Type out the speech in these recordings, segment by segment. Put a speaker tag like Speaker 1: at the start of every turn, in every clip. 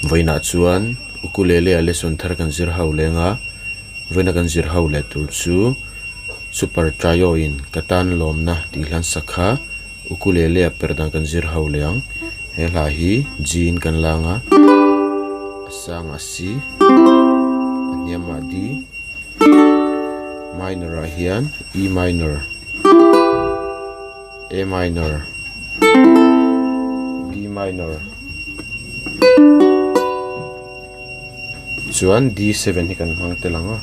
Speaker 1: Vawiinah chuan ukulele ah lesson thar kan zir ho leng a, vawiina kan zir ho leh tur chu super trio in ka tan lawmna tih hlan sak kha ukulele ah per dan kan zir ho leh ang. He hla hi G in kan lang a, a sangah C, a hniamah D. Minor ah hian E minor, A minor, D minor chuan D7 hi kan hmang tel ang a,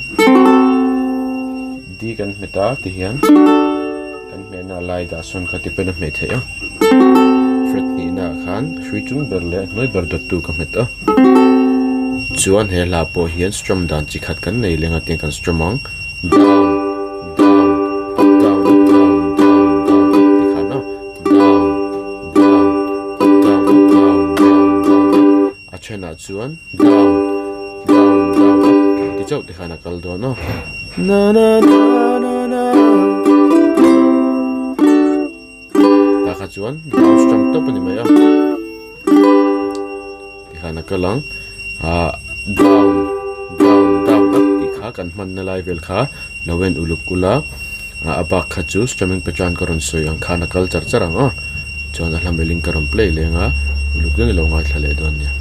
Speaker 1: D kan hmet a ti hian kan hmehna a lai dah sawn kha ti pawn a hmeh theih a, fret hnihna ah khan hrui chung ber leh hnuai ber dawttu ka hmet a. Chuan he hla pawh hian strum dan chi khat kan nei leng a tiang kan strum ang down down up down up down down down up ti khan a down down up down up down down down up a thenah chuan down down down up ti chauh ti khan a kal dawn a na na na na na Tah kha chuan down strum tawp a ni mai a tikhan a kal ang ah down down down up tih kha kan hmanna lai vel kha lo en uluk ula ah a bak kha chu strumming pattern ka rawn sawi ang khan a kal char char ang a chuan a hla melhin ka rawn play leng a uluk deuhin i lo ngaithla leh dawn nia.